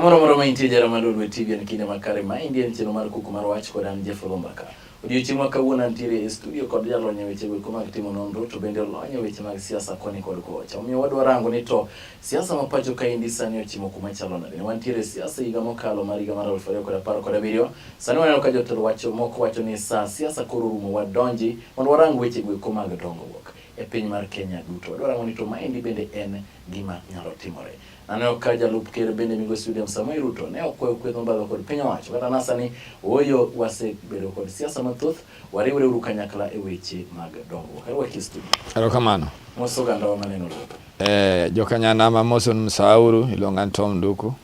Kamoro moro ma intie jara mar Lolwe TV en kinde makare ma endi en chenro mar kuku mar wach kod an Jeff Olombaka. Odiochieng' ma kawuono antiere e studio kod jalony e weche goeko mag timo nonro to bende olony e weche mag siasa koni kod kocha. Omiyo wadwa rango ni to siasa ma pacho kaendi sani ochimo kuma chalo nade. Ne wantiere e siasa higa mokalo mar higa mar 2017. Sani waneno ka jotelo wacho moko wacho ni saa siasa koro orumo wadonji mondo warang weche goeko mag dongruok e piny mar Kenya duto. Wadwa rango ni to maendi bende en gima nyalo timore. Aneno ka jalup ker bende migosi William Samoei Ruto ne okwayo kweth mobadho kod piny owacho kata NASA ni ooyo wasebedo kod siasa mathoth wariwre uru kanyakla e weche mag dongruok. Arwaki e studio. Erokamano. Mos ogandawa maneno Ruto. Eh, jokanyanama moson msauru iluonga ni Tom Nduku.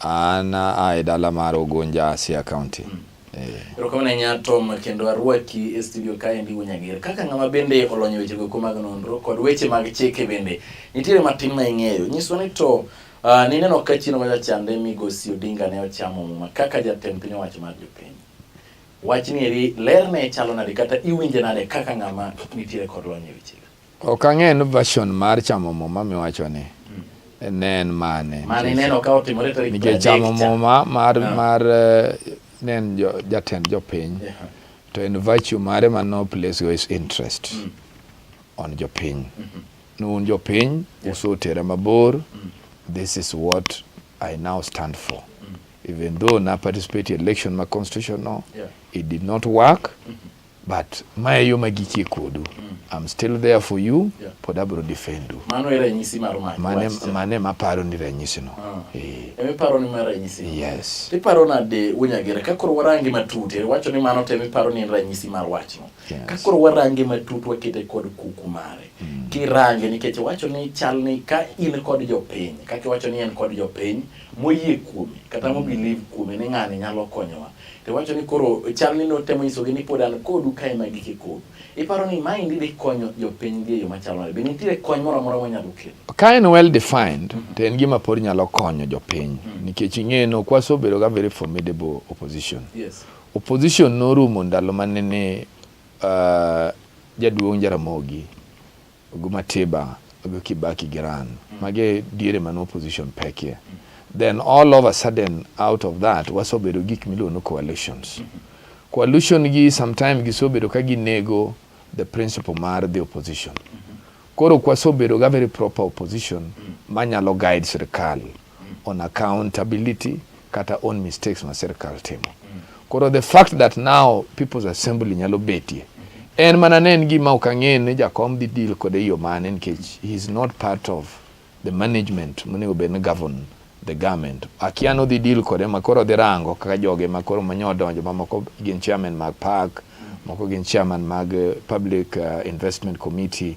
An a e dala mar Ugunja, Siaya County. Eh. Erokamano ahinya Tom kendo arwaki e studio kaendi Wuonyager. Kaka ng'ama bende olony e weche goeko mag nonro kod weche mag chike bende nitiere matin ma ing'eyo. Nyiswa ni to nineno ka chien kocha chande migosi Odinga ne ochamo muma kaka jatend piny owacho mar jopiny. Wachni eri lerne chalo nade kata iwinje nade kaka ng'ama nitiere kod lony e wechegi? Ok ang'e ni version mar chamo muma miwacho ni ne en mane. Mane ineno ka otimore tarik Nikech 30 chamo cha. muma mar Ah. mar ne en jatend jopiny to en virtue mare ma no place go his interest on jopiny. Ni un jopiny usetera mabor, this is what I now stand for. Even though na participate e election ma constitutional, it did not work. But mae yo magikie kodu. I'm still there for you. Pod abro defend u. Mano e ranyisi mar mach. Mane wach cha. Mane maparo ni ranyisi no. Ah. Eh. Ema iparo ni mar ranyisi. Yes. Iparo nade Wuonyagere ka koro warange matut iwacho ni mano to ema iparo ni en ranyisi mar wachno. Yes. Ka koro warange matut wakete kod kuku mare. Kirange nikech iwacho ni chal ni ka in kod jopiny kaka iwacho ni en kod jopiny moyie kuome kata mo believe kuome ni ng'ani nyalo konyowa. To iwacho ni koro chal ni notemo nyisogi ni pod an kodu kae ma gike kodu. Iparo ni maendi dhi konyo jopiny gi e yo machalo nade? Be nitiere kony moro amora mwanyalo kelo? Ka en well defined to en gima pod nyalo konyo jopiny nikech ing'eyo ni ok wasebedo ga very formidable opposition. Opposition norumo ndalo mane ni jaduong' Jaramogi gi Matiba gi Kibaki gi Ran. Magi e diere mane opposition pekie. Then all of a sudden out of that wasebedo gik miluongo ni coalitions. Coalition gi sometimes gisebedo ka ginego the principle mar the opposition. Koro ok wasebedo ga very proper opposition manyalo guide sirkal on accountability kata on mistakes ma sirkal timo. Koro the fact that now People's Assembly nyalo betie en mana ne en gima ok ang'e ni jakom dhi deal kode e yo mane nikech he is not part of the management monego bed ni govern the government. Akia ni odhi deal kode ma koro odhi rango kaka joge ma koro manyo odonjo ma moko gin chairman mag park, moko gin chairman mag public investment committee,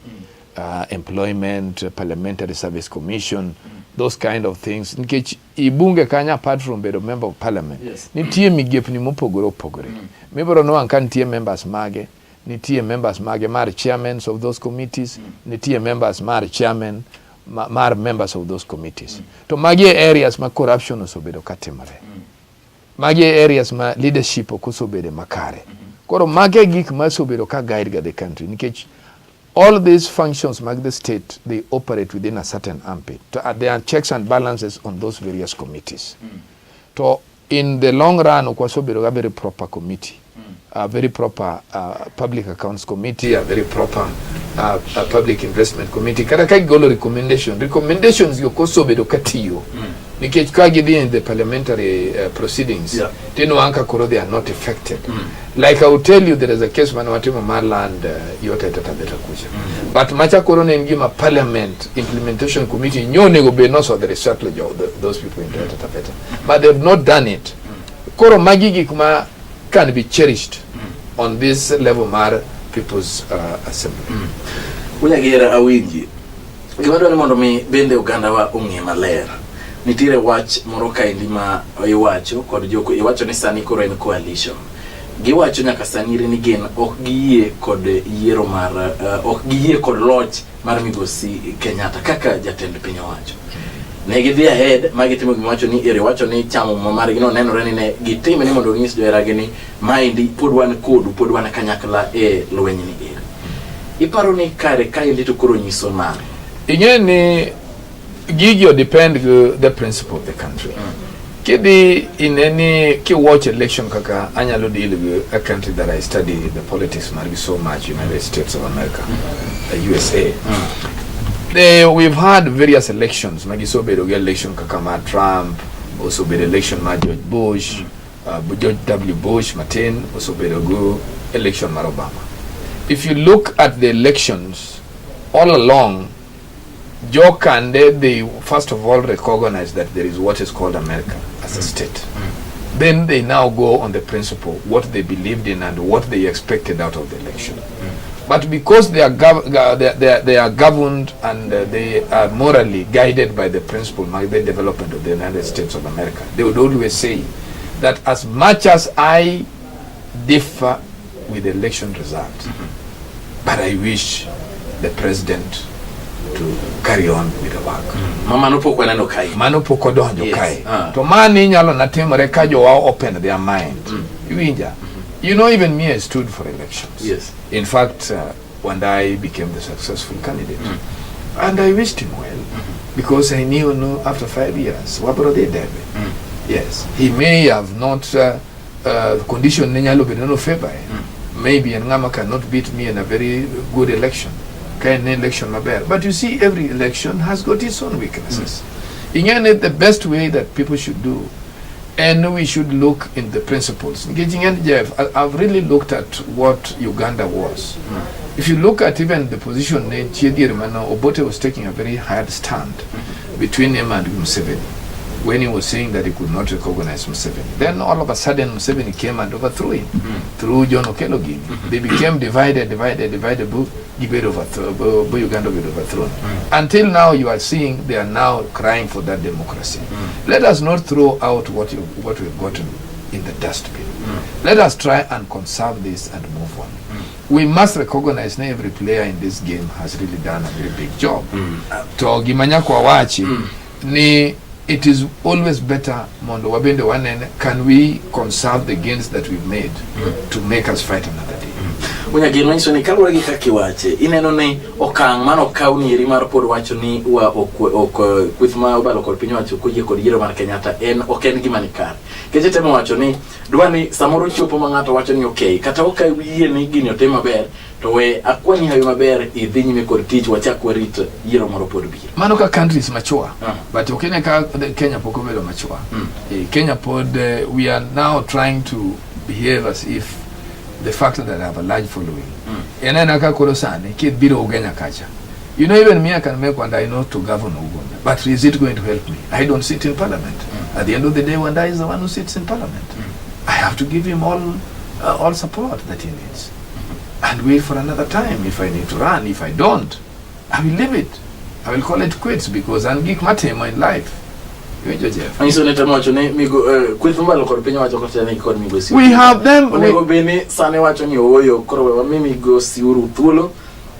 employment, parliamentary service commission, those kind of things. Nikech i bunge kanyo apart from bedo member of parliament, nitie migepni mopogore opogore. Mibiro nwang' ka nitie members mage, nitie members mage mar chairmen of those committees, nitie members mar chairman mar members of those committees. To magi e areas ma corruption osebedo katimore. Magi e areas ma leadership ok osebedo makare. Koro magi e gik ma osebedo ka guide ga the country nikech all these functions mag the state, they operate within a certain ambit. To, there are checks and balances on those various committees. To in the long run ok wasebedo ga very proper committee, a very proper public accounts committee, a very proper public investment committee. Kata ka gigolo recommendation, recommendations go kosebedo ka tiyo. Nikech ka gidhi in the parliamentary proceedings, tinwang' ka koro they are not affected. Like I will tell you, there is a case mane watimo mar land yo Taita Taveta kucha. But macha koro ne en gima parliament implementation committee nyo onego bed nosodhi resettle those people in Taita Taveta. But they have not done it. Koro magi gik ma can be cherished on this level mar People's Assembly. Wuonyagera awinji. Gima dwaro ni mondo mi bende ogandawa ong'e maler. Nitiere wach moro kaendi ma iwacho kod joko iwacho ni sani koro en coalition. Giwacho nyaka sani iri ni gin ok giyie kod yiero mar ok giyie kod loch mar migosi Kenyatta kaka jatend piny owacho. Ne gidhi ahead ma gitimo gima wacho ni eri wacho ni chamo muma margi no nenore ni ne gitime ni mondo ginyis joheragi ni maendi pod wan kodu, pod wan kanyakla e lweny ni eri. Iparo ni kare kaendi to koro nyiso nang'o? Ing'e ni gigi o depend gi the principle of the country. Kidhi in any kiwatch election kaka anyalo deal with a country that I study the politics margi so much, United States of America, USA. We've had various elections magisobedo gi election kaka ma Trump, osebedo election ma George Bush, George W. Bush matin, osebedo go election mar Obama. If you look at the elections all along, Jokande, they first of all recognize that there is what is called America as a state. Then they now go on the principle, what they believed in and what they expected out of the election. But because they are governed and they are morally guided by the principle, by the development of the United States of America, they would always say that as much as I differ with the election result, but I wish the president to carry on with the work. Mama pok waneno kae. Mano pok odonjo kae. To mani nyalo na timore ka jowa open their mind. Iwinja? Even me, I stood for elections. In fact, Wandayi became the successful candidate. And I wished him well because I knew, no, after 5 years, wabro dhi debe. Yes, he may have not condition ne nyalo bedo no favor. Maybe en ng'ama cannot beat me in a very good election. Ka en election maber. But you see, every election has got its own weaknesses. Ing'e the best way that people should do, and we should look in the principles. Nikech ing'e Jeff, I've really looked at what Uganda was. If you look at even the position ne nitie mano, Obote was taking a very hard stand between him and Museveni when he was saying that he could not recognize Museveni. Then all of a sudden Museveni came and overthrew him through John Okello Gini. They became divided, divided, divided, bu gibedo overthrown, bu Uganda obedo overthrown. Until now you are seeing they are now crying for that democracy. Let us not throw out what we've gotten in the dustbin. Let us try and conserve this and move on. We must recognize now every player in this game has really done a very big job. To gima nyaka wawachi ni it is always better mondo wabende wanene can we conserve the gains that we've made to make us fight another day. Munyagin manyiso ni kaluwore gi kaka iwache, ineno ni okang' mane okaw ni eri mar pod wacho ni wa ok kweth ma obalo kod piny owacho ok oyie kod yiero mar Kenyatta en ok en gima ni kare. Nikech itemo wacho ni dwa ni samoro chopo ma ng'ato wacho ni okay, kata ok ayie ni gini otim maber, to we akwani hawi maber idhi nyime kod tich wachak warit yiero moro pod biro. Mano ka countries mature, but ok ine ka Kenya pok obedo mature. Kenya pod we are now trying to behave as if the fact that I have a large following. En ena ka koro sani kibiro Ugenya kacha. Even me, I can make Wandayi not to govern Uganda. But is it going to help me? I don't sit in parliament. At the end of the day, Wandayi is the one who sits in parliament. I have to give him all support that he needs. And wait for another time if I need to run. If I don't, I will leave it. I will call it quits because an gik matimo in life. Iwinjo, Jeff? Manyiso ni temo wacho ni migo kweth mobalo kod piny owacho kotene kod migosi. We have them. Onego bed ni sani wacho ni ooyo koro we wami migosi Uhuru thuolo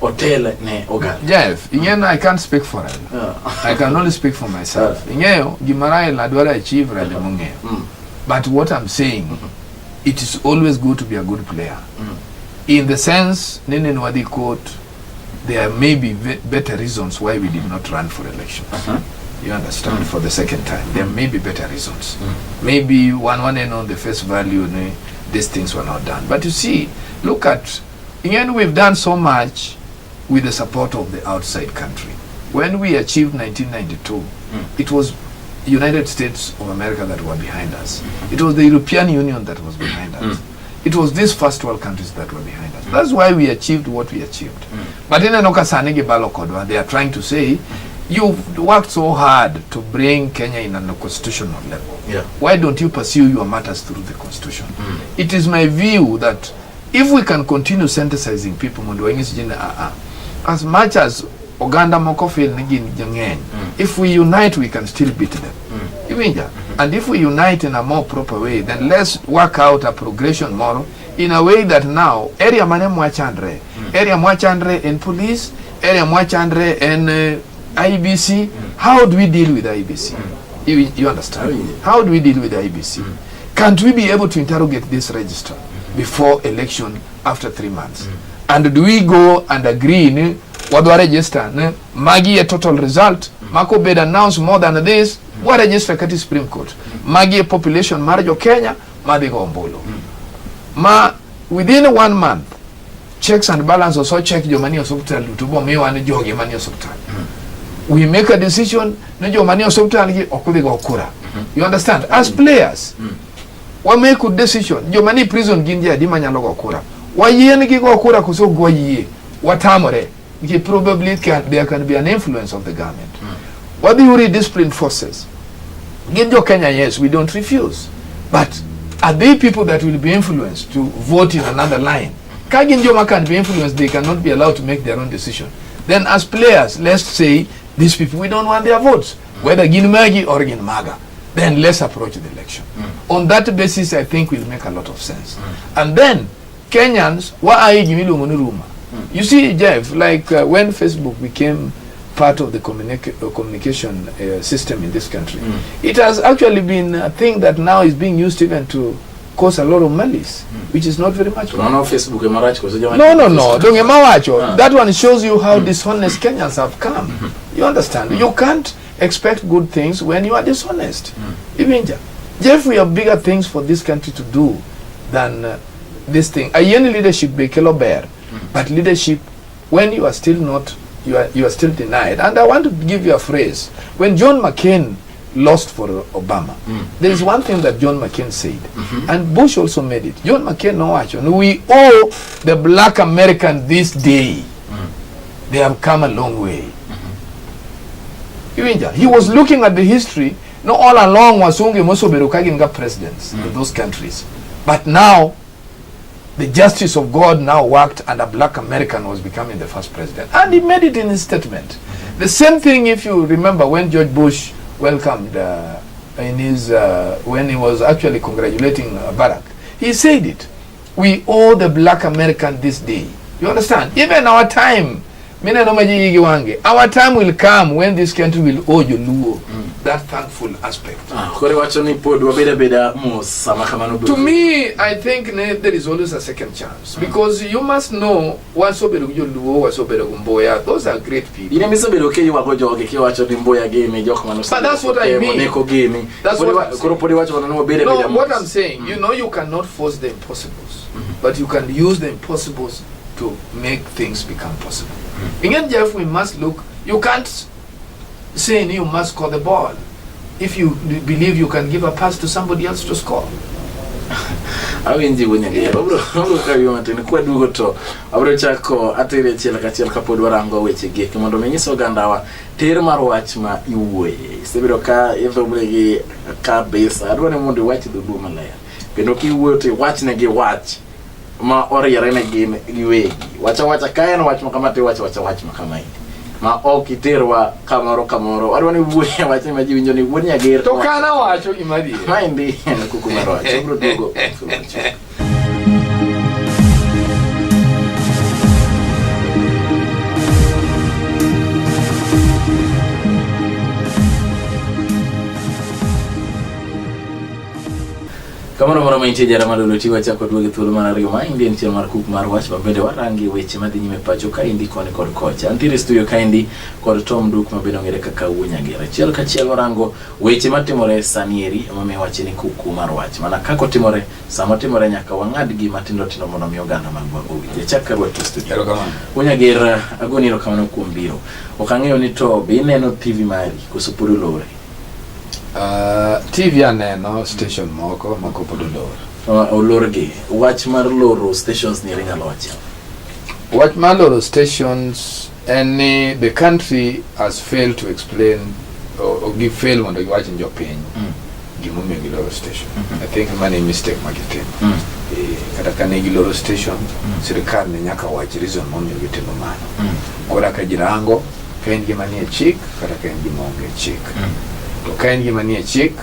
otel ne oganda. Jeff, ing'eyo I can't speak for Raila. I can only speak for myself. Ing'eyo gima Raila dwaro achieve, Raila mong'eyo. But what I'm saying, it is always good to be a good player. In the sense, nene nwadhi court, there may be better reasons why we did not run for elections. You understand? For the second time, there may be better reasons. Maybe one end on the face value, ne, these things were not done. But you see, look at, again, we've done so much with the support of the outside country. When we achieved 1992, it was United States of America that were behind us. It was the European Union that was behind us. It was these first world countries that were behind us. That's why we achieved what we achieved. But ineno ka sani gibalo kodwa, they are trying to say, you've worked so hard to bring Kenya in a constitutional level. Why don't you pursue your matters through the constitution? It is my view that if we can continue synthesizing people mondo wang'is ji ni as much as oganda moko feel ni gin jang'eny, if we unite we can still beat them. Iwinja? And if we unite in a more proper way, then let's work out a progression moro in a way that now area mane mwachandre, area mwachandre en police, area mwachandre en IEBC. How do we deal with IEBC? You understand? Awinjo. How do we deal with IEBC? Can't we be able to interrogate this register before election after 3 months? And do we go and agree ni wadwa register ni magi e total result mako bed announced more than this wa register kati Supreme Court? Magi e population mar jo Kenya madhi go ombulu. Ma within one month checks and balances also check joma nie osuptal duto bomiwa ni jogi manie osuptal. We make a decision ni joma nie osuptal gi ok dhi go kura. You understand? As players, wa make a decision. Joma nie prison gin ji adi manyalo go kura. Wayien gi go kura koso ok wayie. Watamore. Nikech probably there can be an influence of the government. Wadhi uri discipline forces. Gin jo Kenya, yes, we don't refuse. But are they people that will be influenced to vote in another line? Ka gin joma can be influenced, they cannot be allowed to make their own decision. Then as players, let's say these people, we don't want their votes, whether gin magi or gin maga. Then let's approach the election. On that basis, I think will make a lot of sense. And then Kenyans, wa aye gima iluongo ni rumor. You see, Jeff, like when Facebook became part of the communication system in this country, it has actually been a thing that now is being used even to cause a lot of malice, which is not very much. To mano Facebook ema rach koso joma No. Donge mawacho. Ah. That one shows you how dishonest Kenyans have come. You understand? You can't expect good things when you are dishonest. Iwinja. Jeff, we have bigger things for this country to do than this thing. Ayeni leadership be kelo ber, but leadership when you are still not, you are still denied. And I want to give you a phrase. When John McCain lost for Obama, there is one thing that John McCain said, and Bush also made it. John McCain nowacho, we owe the black American this day. They have come a long way. Iwinja, he was looking at the history. No, all along wasunge mosebedo ka gin ga presidents in those countries. But now, the justice of God now worked and a black American was becoming the first president. And he made it in his statement. The same thing, if you remember, when George Bush welcomed, in his, when he was actually congratulating Barack, he said it. We owe the black American this day. You understand? Even our time, mineno ma ji igi wange, our time will come when this country will owe Joluo that thankful aspect. Ah, koro iwacho ni pod wabed abeda mos sama kamano biro. To me, I think ne, there is always a second chance because you must know wasebedo gi Joluo, wasebedo gi Mboya, those are great people. In ema isebedo kiywago jogi kiwacho ni Mboya gini jok mane But that's what I mean. Neko gini. That's Pod what iwa- I'm Koro saying. pod iwacho mana ni wabed No, abeda what mos. I'm saying, you know, you cannot force the impossibles, but you can use the impossibles to make things become possible. Again, Jeff, we must look. You can't say you must score the ball if you believe you can give a pass to somebody else to score. Awinji wuon Nyagero. Wabiro kawi matin kwaduogo to wabiro chako atere achiel kachiel kapod warango weche gi eki mondo mi nyis ogandawa ter mar wach ma iwuoye. Isebedo ka idhumri gi kabisa. Adwa ni mondo iwach dholuo maler. Kendo kiwuoyo to iwachnegi wach ma oriere ne gin giwegi. Wach awacha ka en wach ma kama to iwacho wacha wach ma kama endi. Ma ok iterwa kamoro kamoro. Adwa ni wuoye wach ni ma ji winjo ni wuod Nyager. To kana wacho gima adier. Maendi en kuku mar wach. Wabiro duogo e thuolo machielo. Kamoro amora ma intie jara malolo ti wachako duogo e thuolo mar ariyo ma endi en chenro mar kuk mar wach ma bende warange weche madhi nyime pacho kaendi koni kod kocha. Antiere e studio kaendi kod Tom Duk ma bende ong'ere kaka Wuo Nyagera. Achiel kachiel warango weche matimore sani eri emomiyo wache ni kuku mar wach. Mana kaka otimore, sama otimore nyaka wang'ad gi matindo tindo mondo mi oganda magwa owinj. Achak karwaki e studio. Erokamano. Wuo Nyager, agoni erokamano kuom biro. Ok ang'eyo ni to be ineno TV mari koso pod olore? TV aneno station moko moko pod olor. Olorgi. Wach mar loro stations ni eri nyalo wacho. Wach mar loro stations en ni the country has failed to explain or gi fail mondo giwach ni jopiny gimomiyo giloro station. I think mano e mistake ma gitimo. Kata ka ne giloro station, sirikal ne nyaka wach reason momiyo gitimo mano. Koro ka ji rango ka en gima nie chik kata ka en gima onge chik. To ka en gima nie chik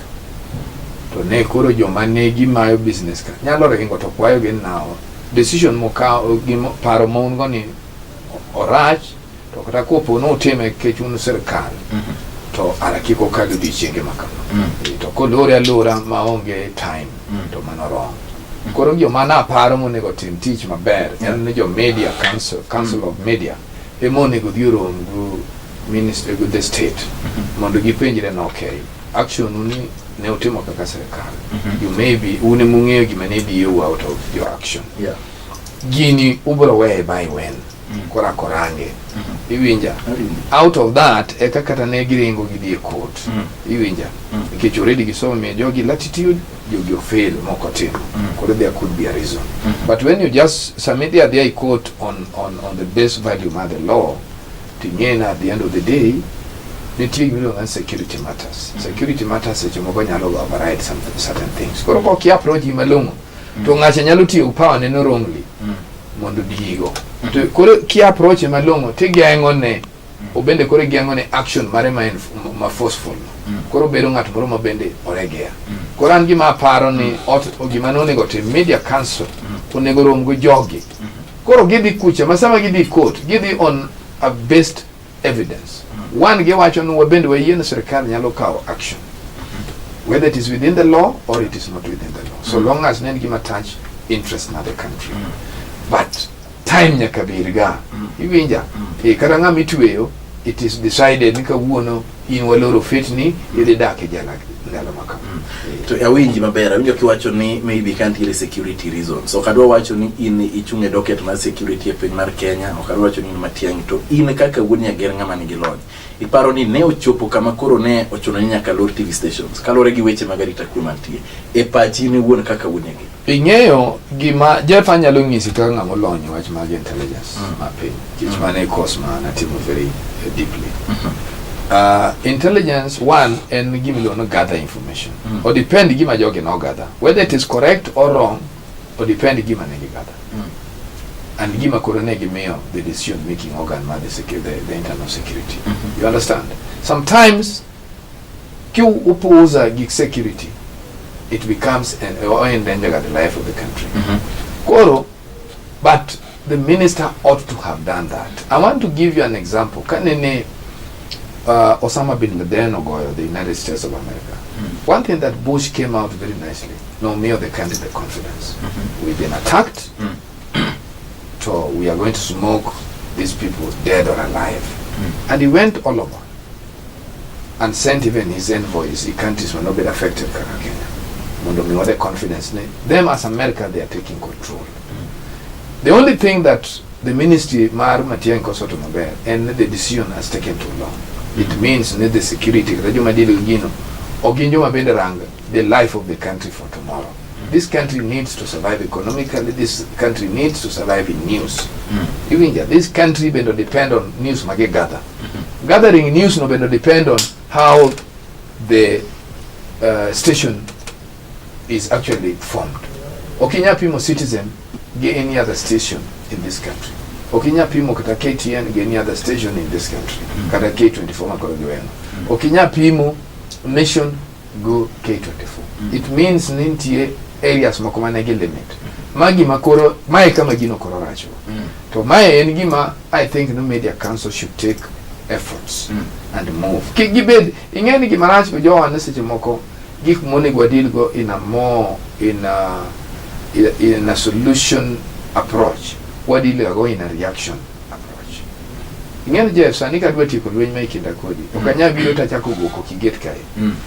to ne koro joma ne gimayo business ka nyalo ringo to kwayo gi now decision mokawo gimo paro ma un go ni orach to kata kopo ni utime nikech un sirikal to ara kik okal odiochienge ma kama. To kolore alora maonge time to mano wrong. Koro joma naparo monego otim tich maber en ni jo media council, council of media ema onego odhi orom gi ministry with the state mondo gipenjre no, okay, action uni ne utimo kaka sirikal, you may be un emung'eyo gima ne diyou out of your action. Gini ubro weye by when kora korange, iwinja? Out of that eka kata ne giringo gidhi e court, iwinja? Nikech already gisomo miyo jogi latitude, jogi ofail moko timo. Koro there could be a reason, but when you just submit the adhi e court on the base value mar the law, ting'e na at the end of the day nitie gimiluongo ni security matters. Security matters seche moko nyalo override some certain things. Koro kok i approach gi malong'o to ng'acha nyalo tiyo gi power ne no wrongly mondo digo to koro ki approach malong'o tigeng'o ne obende, koro igeng'o ne action mare ma forceful no. Koro bedo ng'at moro ma bende oregea. Koro an gima aparo ni ot gima nonego tim, media council onego rom gi jogi. Koro gidhi kucha ma sama gidhi court, gidhi on a based evidence. One, giwacho ni wabende wayie ni sirikal nyalo kawo action, whether it is within the law or it is not within the law, so long as ne en gima touch interest mar the country. But time nyaka bed ga, iwinja? E kata ng'ama itweyo, it is decided ni kawuono in waloro fetni, idhi dak e jela ndalo ma kama. To awinji maber, awinjo kiwacho ni maybe ka nitiere security reasons. Ok adwa wacho ni in ichung' e docket mar security e piny mar Kenya, ok adwa wacho ni in Matiang'i, to in kaka wuod Nyager, ng'ama nigi lony, iparo ni ne ochopo kama koro ne ochuno ni nyaka lor TV stations kaluwore gi weche mag arita kwe mantie e pachi in iwuon kaka wuod Nyager? Ing'eyo gima Jeff anyalo nyisi kaka ng'ama olony e wach mag intelligence ma piny, nikech mano e course ma natimo very deeply. Intelligence one en gima iluongo ni gather information. O depend gima jogi no gather, whether it is correct or wrong, o depend gima ne gigather and gima koro ne gimiyo the decision making organ mar the internal security. You understand? Sometimes ki upuuza gik security, it becomes an, or endanger the life of the country. Koro, but the minister ought to have done that. I want to give you an example. Kanene Osama bin Laden ogoyo the United States of America, one thing that Bush came out very nicely, nomiyo the country the confidence, we've been attacked, so we are going to smoke these people dead or alive. And he went all over and sent even his envoys in countries were not been affected kaka Kenya mondo miwa the confidence ne them as America, they are taking control. The only thing that the ministry mar Matiang'i kosoto maber en ni the decision has taken too long. It means ni the security kata joma deal gi gino ok gin joma bende rang the life of the country for tomorrow. This country needs to survive economically. This country needs to survive in news, iwinja? This country bende depend on news magi gather. Gathering news no bende depend on how the station is actually formed. Ok inyal pimo Citizen gi any other station in this country. Ok inyal pimo kata KTN gi any other station in this country, kata K24 makoro giweno. Ok inyal pimo Nation go K24. It means ni nitie areas moko mane gi limit ma gima koro mae kama gino koro racho. To mae en gima I think no media council should take efforts and move. Kik gibed ing'e ni gima rach go jowa ni seche moko gik monego wadeal go in a more in a solution approach, wadeal go in a reaction approach. Ing'e ni Jeff, sani kadwa tieko lweny ma e kinda kodi, ok anyal biro tachako go koko gate kae.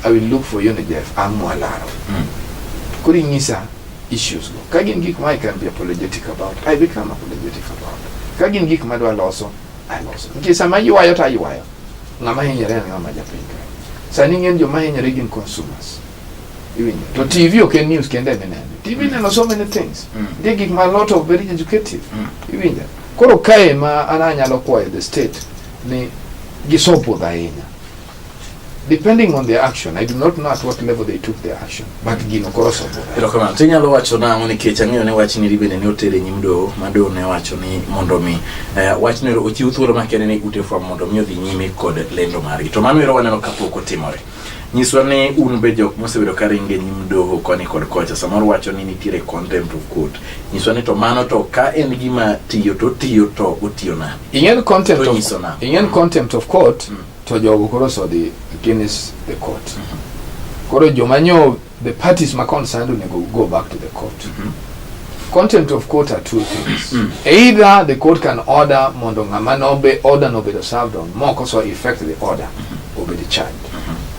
I will look for you ni Jeff, ang' mwalaro. Koro inyisa issues go. Ka gin gik ma I can be apologetic about, I become apologetic about. Ka gin gik madwa loso, aloso. Nikech sama aywayo to aywayo, ng'ama hinyore en ng'ama japiny kae. Sani ng'eny joma hinyore gin consumers, iwinjo? To TV ok en news kende mineno. TV neno so many things. Nitie gik ma lot of very educative, iwinjo? Koro kae ma an anyalo kwayo the state ni gisopudho ahinya depending on their action. I do not know at what level they took their action, but gino koro osopudho. Erokamano. To inyalo wacho nang'o nikech ang'eyo ni wachni bende ne oter e nyim doho, ma doho ne wacho ni mondo mi wachno ero ochiw thuolo makende ne ute fwambo mondo mi odhi nyime kod lendo margi. To mano ero waneno kapok otimore. Nyiswa ni un be jok mosebedo ka ringo e nyim doho koni kod kocha, samoro wacho ni nitiere contempt of court. Nyiswa ni to mano to ka en gima tiyo to tiyo to otiyo nade? Ing'en contempt To of nyiso nang'o? Ing'en contempt of court, to jogo koro osodhi against the court. Koro joma nyo the parties ma concerned onego go back to the court. Contempt of court are two things. Either the court can order mondo ng'ama nobe order nobedo served on moko so effect the order obed charged.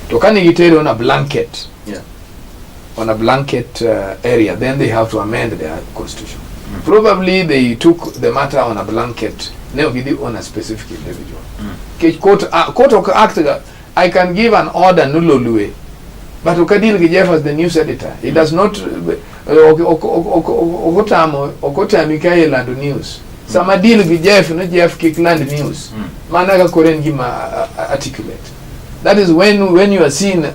To kane gitere on a blanket on a blanket area, then they have to amend their constitution. Probably they took the matter on a blanket, ne ok gidhi on a specific individual. Nikech court ok act ga, I can give an order nulolue, but ok adeal gi Jeff as the news editor. He does not ok otamo ok otami ka e lando news. Sama deal gi Jeff no Jeff kik land news. Mana ka koro en gima articulate. That is when you are seen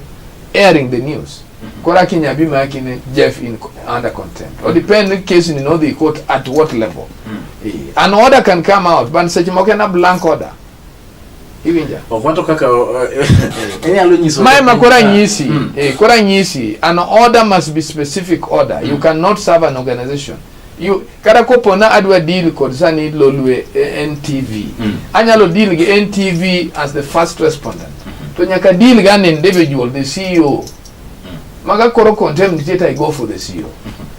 airing the news. Koro akinya bi maki ni Jeff in under contempt. Or depend ni case ni nodhi court at what level. An order can come out, but seche moko en a blank order. Iwinja? Ok wato kaka inyalo nyiso. Mae ma koro anyisi, koro anyisi, an order must be specific order. You cannot serve an organization. You, kata kopo na adwa deal kod sani Lolwe NTV. Anyalo deal gi NTV as the first respondent. To nyaka deal gi an individual, the CEO. Maga koro contempt nitie to I go for the CEO.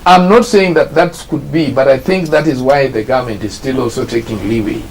I'm not saying that that could be, but I think that is why the government is still also taking leeway.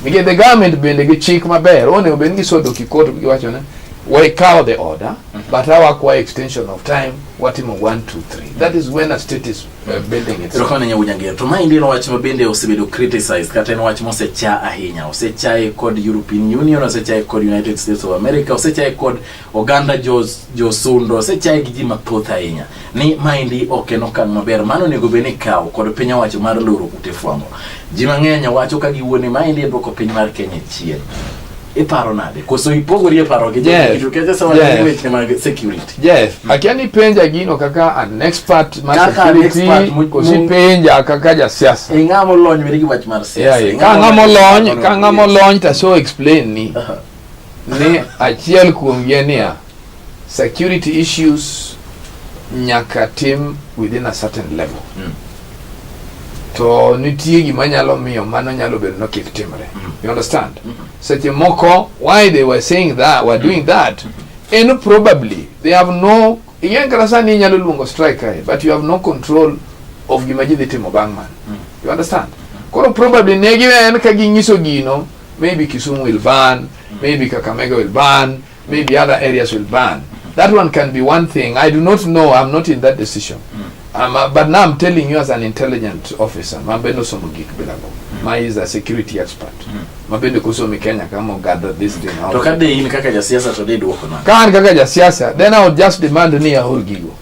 Nikech the government bende gi chik maber, onego bed ni gisodok e court giwacho ni wakawo the order, but awakwayo extension of time, watimo 1, 2, 3. That is when a state is building itself. Erokamano Nyawu To maendi en wach ma bende osebedo criticized kata en wach mosecha ahinya. Osechaye kod European Union, osechaye kod United States of America, osechaye kod oganda josundo, osechaye gi ji mathoth ahinya. Ni maendi ok en okang' maber, mano onego bed ni ikawo kod piny owacho mar loro ute fwambo. Ji mang'eny wacho ka giwuo ni maendi en duoko piny mar Kenya chien. Iparo nade? Koso ipogori e paro gi nikech sama weche mag security. Jeff, akia ni penja gino kaka an expert mar Kaka an security, expert koso ipenja kaka jasiasa. Ing'ama olony bende gi wach mar siasa. Yeah. Ka ng'ama olony, ka ng'ama olony to so explain ni achiel kuom gi en niya, security issues nyaka tim within a certain level. To nitie gima nyalo miyo mano nyalo bedo no kik timre. You understand? Seche moko why they were saying that, were doing that, en probably they have no ing'e kata sani inyalo luongo strike kae, but you have no control of gima ji dhi timo bang' mano. You understand? Koro probably ne giwen ka ginyiso gino, maybe Kisumu will burn, maybe Kakamega will burn, maybe other areas will burn. That one can be one thing. I do not know. I'm not in that decision. But now I'm telling you as an intelligent officer, mabende osomo gik bilago. Ma is a security expert. Mabende kosomo Kenya kama gather this thing out. To ka de in kaka jasiasa to de duoko nade? Ka an kaka jasiasa, then I would just demand ni aor gigo.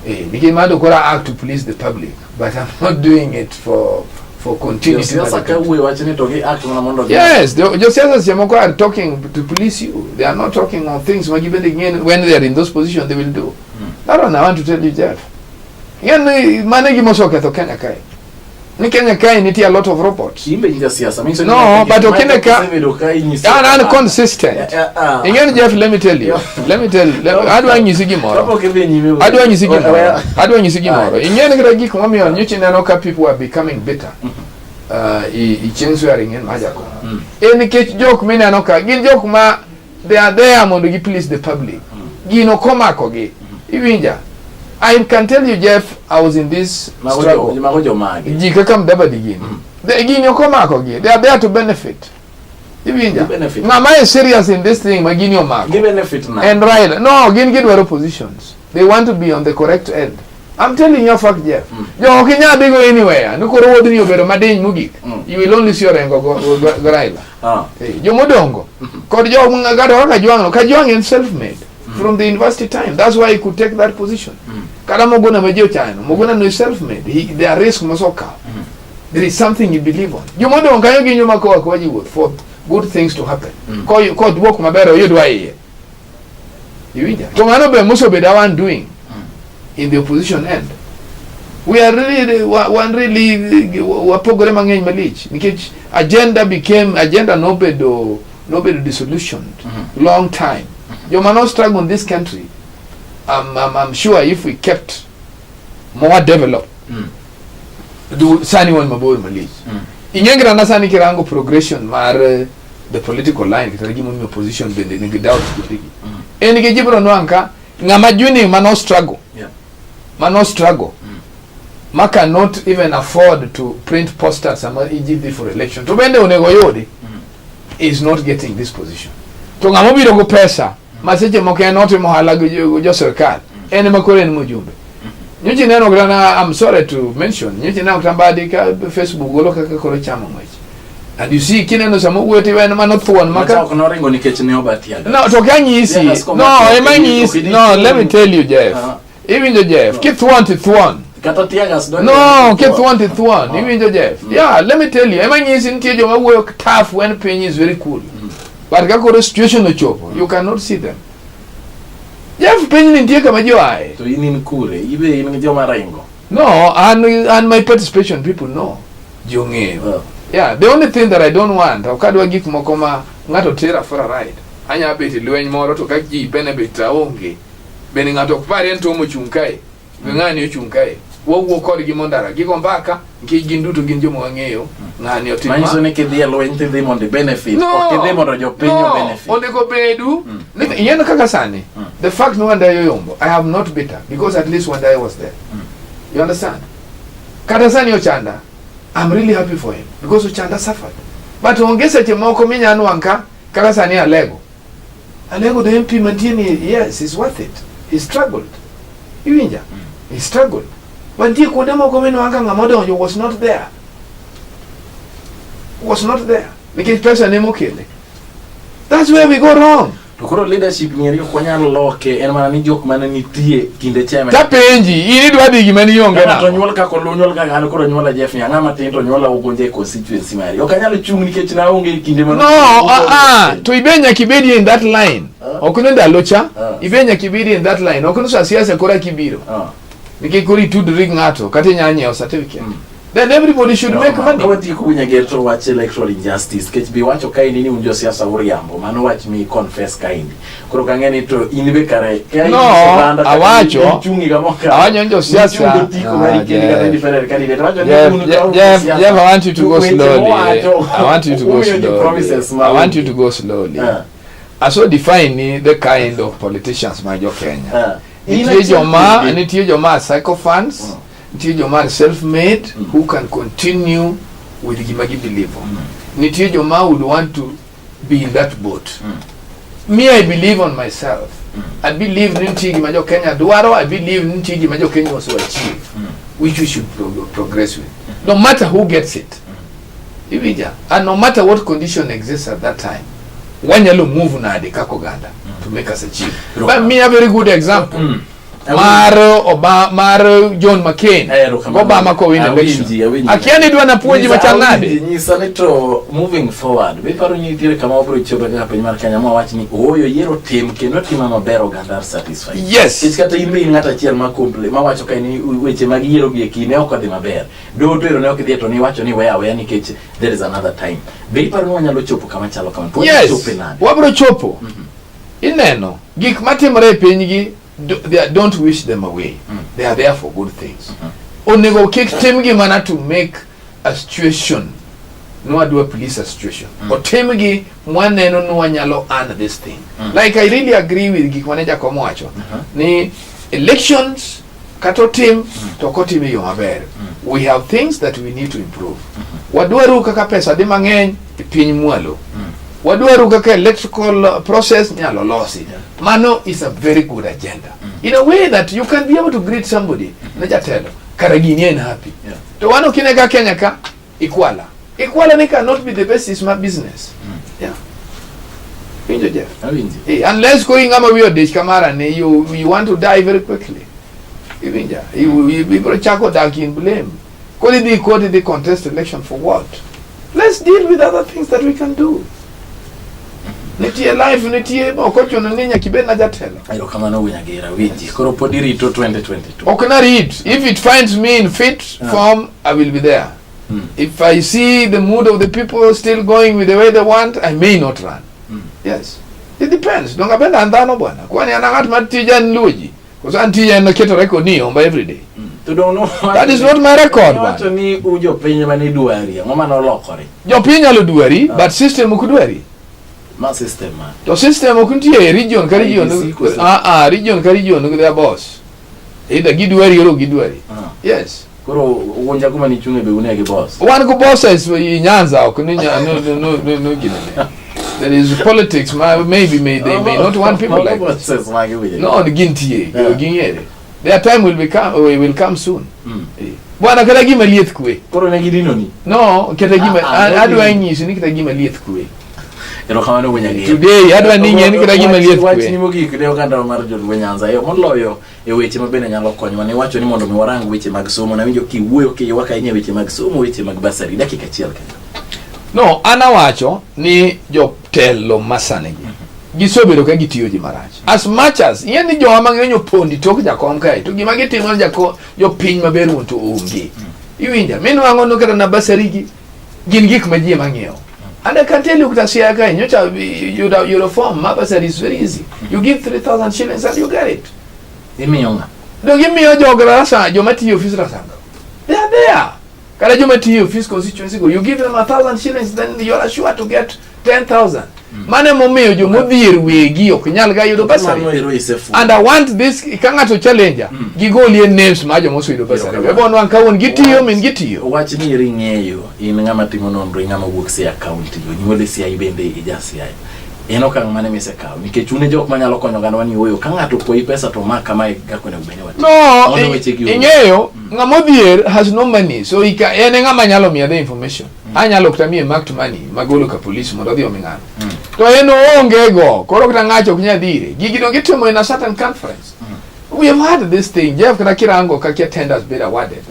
Nikech mano koro I act to please the public, but I'm not doing it for continuity. Josiasa ka wuoyo wach ni to gi act mana mondo Yes, josiasa seche moko are talking to please you. They are not talking on things ma gibende ging'e when they are in those positions they will do. That one I want to tell you, Jeff. Ing'e ni mano e gima oseketho Kenya kae. Ni Kenya kae nitie a lot of robots. In be in jasiasa. Manyiso ni No, but ok ine ka- isebedo ka inyiso An consistent. Ing'e ni Jeff, let me tell you. Let me tell let, adwa nyisi gimoro. Kapok idhi nyime. Adwa nyisi gimoro. Adwa nyisi gimoro. Ing'e ni kata gik momiyo nyocha ineno ka people are becoming bitter. I chieng' swearing in mar Jakom. En nikech jok mineno ka gin jok ma they are there mondo gi please the public. Gino komakogi. Iwinja? I can tell you, Jeff, I was in this struggle. Mago jomage. Ji kaka Mudavadi gini. Gini ok omakogi. They are there to benefit. Iwinja? Gi benefit. Ng'ama is serious in this thing ma gini omako. Gi benefit na. And Raila. No, gin gidwaro positions. They want to be on the correct end. I'm telling you a fact, Jeff. Jo ok inyal dhigo anywhere. Ni koro wuodhni obedo madiny mogik. You will only see Orengo go Raila. Jomodongo. Kod jo kata kaka Kajwang' no. Kajwang' en self-made from the university time. That's why he could take that position. Kata Mogona ma ji ochayo. Mogona no is self-made. There are risks mosokawo. There is something you believe on. Jomodongo kanyo gin joma koa koa ji wuoth for good things to happen. Kodwuok maber oyudwa iye. Iwinja? To mano be mosebedo our doing in the opposition end. We are really, wan really wapogore mang'eny malich nikech agenda became agenda nobedo disillusioned long time. Joma no struggle in this country, I'm sure if we kept more developed, sani wan mabor malich. Ing'e kata sani kirango progression mar the political line kata gimomiyo opposition bende nigi doubt kuondegi. En nikech ibiro nwang' ka ng'ama junior mano struggle mano struggle. Ma cannot even afford to print posters sama ji dhi for election to bende onego yudi is not getting this position. To ng'ama obiro go pesa ma seche moko en otimo ohala gi jo sirkal en ema koro en mjumbe. Nyocha ineno kata na I'm sorry to mention nyocha ineno kata Mbadi ka Facebook golo kaka koro chamo ng'wech. And you see kineno sama owuoyo to en mano thuon ma ka ok noringo nikech ne oba tiaga. No to kanyisi no ema nyisi no let me tell you Jeff. Iwinjo Jeff, kithuon to ithuon. Kata tear gas donjo. No, kithuon to ithuon. Iwinjo Jeff. Yeah, let me tell you, ema nyisi nitie joma wuoyo tough when piny is very cool. But ka koro situation ochopo, you cannot see them. Jeff, piny ni nitie kama ji oaye. To in in kure, ibe in joma ringo. No, and my participation people know. Ji ong'eyo. Yeah, the only thing that I don't want, ok adwa gik moko ma ng'ato tera for a ride. Anya bet e lweny moro to ka ji benefit aonge. Bende ng'ato ok pari en to mochung' kae. Be ng'ani ochung' kae. Wawuo kodgi mondara gigo mbaka nikech gin duto gin joma wang'eyo. Ng'ani otim ma. Manyiso ni kidhi e lweny tidhi mondo i benefit, No, ok idhi mondo jopiny no, o benefit. Onego bedu. Ineno kaka sani, the fact ni Wandayi oyombo, I am not bitter because at least Wandayi was there. You understand? Kata sani Ochanda, I'm really happy for him because Ochanda suffered. But onge seche moko minya nwang' ka kaka sani Alego. Alego the MP mantie ni yes, he's worth it. He struggled. Iwinja? He struggled. But nitie kuonde moko minwang' ka ng'ama odonjo was not there. Was not there. Nikech pesa ne mokele. That's where we go wrong. To koro leadership ni ok wanyal loke en mana ni jok mane nitie kinde cha ema- Tapenji, in idwa dhi gima nionge Kama to nang'o? nyuol kaka olu nyuol kaka an koro nyuola Jeff ni ang'ama tin to nyuola Ugunja e constituency mari. Ok anyal chung' nikech naonge e kinde mane No, ah ah, to ibe nyaka ibedie in that line. Ah. Ok ni ndalo cha, Ah. ibe nyaka ibedie in that line. Ok ni sa siasa kora kibiro. Ah. Nikech koro itudri gi ng'ato kata inya nyiewo certificate. Then everybody should make money. Ka watieko Winyager to wach electoral injustice nikech bi wacho kaendi ni un josiasa uriambo mano wach mi confess kaendi. Koro kang'e ni to in be kare ka in No, oganda kata awacho- ichung' higa mokalo, awacho ni josiasa- ichung' gotiko mari Ah, kendi kata Jeff. independent candidate. Awacho ni Jeff, un Jeff, ka un Jeff, josiasa, Jeff, I want you to go weche slowly. mowacho, I want you to go umiyo ji slowly. promises ma I want you onge. to go slowly. Ah. Aso define the kind of politicians ma jo Kenya. Ah. In Nitie achiel joma kuomgi. nitie joma sycophants, nitie joma are self-made who can continue with gima gi believe on. Nitie joma would want to be in that boat. Me, I believe on myself. I believe ni nitie gima jo Kenya dwaro, I believe ni nitie gima jo Kenya also achieve, which we should progress with. No matter who gets it. Iwinja? And no matter what condition exists at that time, wanyalo move nade kaka oganda to make us achieve. But me a very good example. Mar Oba, mar John McCain Eh, erokamano. Obama kowin Awinji, election. awinji. Akia ni dwa na puonji Nyisa- machal nade? awinji, Nyisa ni to moving forward, be iparo ni nitiere kama wabiro chopo kaka piny mar Kenya ma wach ni ooyo yiero tim kendo tima maber oganda are satisfied. Yes. Nikech kata in be in ng'at achiel ma complain ma wacho ka ni weche mag yiero gi eki ne ok odhi maber. Doho to ero ne ok idhiye to niwacho ni weya aweya nikech there is another time. Be iparo ni wanyalo chopo kama chalo kama? To wanyalo Yes. chope nade? Wabiro chopo. Ineno gik matimore e pinygi they are, don't wish them away. They are there for good things. Onego kik timgi mana to make a situation nwadwa police a situation. Otimgi mwaneno ni wanyalo earn this thing. Like I really agree with gik mane Jakom wacho ni elections kata otim to ok otim e yo maber. We have things that we need to improve. Wadwaru kaka pesa dhi mang'eny e piny mwalo. Wadwaru kaka electrical process nyalo losi. Mano is a very good agenda. In a way that you can be able to greet somebody ne jatelo kara gini en happy. To wan ok ine ka Kenya ka ikwala. Ikwala ni cannot be the basis mar business. Yeah. Winjo Jeff? Awinji. Eh, unless koro ing'ama wiye odich kamara ni you want to die very quickly. Iwinja? Ibiro chako dak in blame. Koro idhi court idhi contest election for what? Let's deal with other things that we can do. Nitie life, nitie ok ochuno ni nyaka ibed na jatelo. Erokamano Winyager, awinji. Koro pod irito 2022. Ok narit. If it finds me in fit form, I will be there. If I see the mood of the people still going with the way they want, I may not run. Yes. It depends. Donga benda an dhano bwana. Kwani an ng'at ma tija en luwo ji. Koso an tija en keto record ni omba every day. To don't know. That is not my record, Wacho bwana. ni u jopiny mane idwari, ang'o mane olokore? Jopiny nyalo dwari, but system ok dwari. Ma system ma. To system ok nitie e region ka region. IEBC koso? Ah ah, region ka region gi their boss. Either gidwari or ok gidwari. Ah. Yes. Koro uwinja kuma nichung'e be une gi boss. Wan go bosses i Nyanza ok ni nya no no no no no gine. There is politics ma maybe may they may not want people like that. Bosses mage winjo. No, gintie, Yeah. ging'ere. Their time will become will come soon. Mm. Eh. Bwana kata gima lieth kwe. Koro ne gidino ni. No, kata gima Ah, ah, adwa no, nyisi ni kata gima lieth kwe. Erokamano wuon Nyagir. Today adwa ni ing'e ni kata gima lieth Wach ni kwe. mogik ne oganda mar joluo Nyanza e moloyo e weche ma bende nyalo konyowa. Ne wacho ni mondo mi warang weche mag somo. Nawinjo kiwuoyo kiywak ahinya e weche mag somo, weche mag basari. Dakika achiel kende. No, an awacho ni jotelo masani gi gisebedo ka gitiyo ji marach. As much as ing'e ni jowa mang'eny opondi tok jakom kae to gima gitimo ni jako jopiny maber wuon to onge. Iwinja? Minwang'o no kata na basari gi gin gik ma ji ema ng'iewo. And I can tell you kata Siaya kae nyocha yudo yudo form ma bursary is very easy. You give 3000 shillings and you get it. Imiyo ng'a? Donge imiyo jog Rasanga, joma tiyo e ofis Rasanga. They are there. Kata joma tiyo e ofis constituency go, you give them 1,000 shillings, then you are sure to get 10,000. Mano emomiyo jomodhier wegi ok nyal ga yudo bursary. Mano ero isefuwo. And I want this, ka ng'ato challenger, gigolie names mar joma oseyudo bursary. Erokamano. Ebo nwang' kawuono gitiyo min gitiyo. Wach ni eri ing'eyo, in ng'ama timo nonro, in ng'ama wuok Siaya County, onyuoli Siaya bende ija Siaya. En okang' mane misekawo? Nikech un e jok manyalo konyo oganda ni ooyo, ka ng'ato okwayi pesa to ma kama e kaka onego bed ni watimo. No, Mondo weche gi orum. ing'eyo, ng'ama odhier has no money, so ika, en e ng'ama nyalo miya the information. Anyalo kata miye marked money magolo ka police mondo odhi omi ng'ano. To en oonge go, koro kata ng'acho ok nyal dhire. Gigi no gitimo in a certain conference. We have had this thing, Jeff kata kirango kaka tenders been awarded.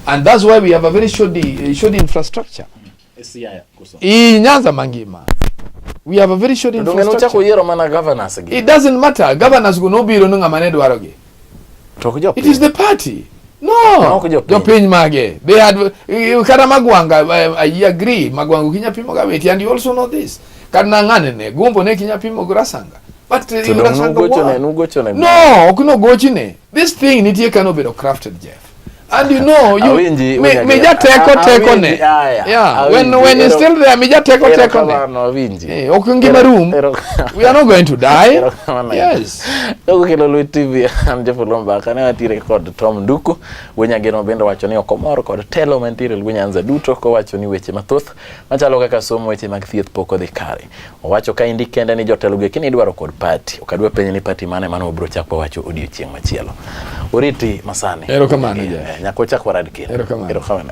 And that's why we have a very shoddy infrastructure. E Siaya koso. I Nyanza mangima. We have a very shoddy To donge nuchako infrastructure. yiero mana governors gi? It doesn't matter. Governors go nobiro no ng'ama ne dwarogi. To ok jopiny. It is the party. No. Ok jopiny. Jopiny mage. They had kata Magwanga I agree Magwanga ok inyal pimo ga Weti and you also know this. Kata ng'ane ne Gumbo ne ok inyal pimo gi Rasanga. But To dong Rasanga nugochone, won. nugochone. No, ok nogochne. This thing nitie kano obedo crafted Jeff. And you know, you Awinji, mi, Winyagira. mi jateko teko ne. Awinji, aya, Yeah, when awinji. when it's still there, mi jateko teko ne. Erokamano, awinji. Eh, ok ngima rum. We are not going to die. Erokamano. Yes. Dogo kelo Lwet TV, an Jeff Mbaka, ne wantiere kod Tom Nduku, Wuo Nyageno bende wacho ni ok omor kod telo mantiere Luo Nyanza duto kowacho ni weche mathoth machalo kaka somo weche mag thieth pok odhi kare. Owacho kaendi kende ni jotelo gi kini idwaro kod party. Ok adwa penje ni party mane mano wabiro chako wacho odiochieng' machielo. Oriti masani. Erokamano, Jeff. Nyaka wachak warad kendo. Erokamano. Erokamano.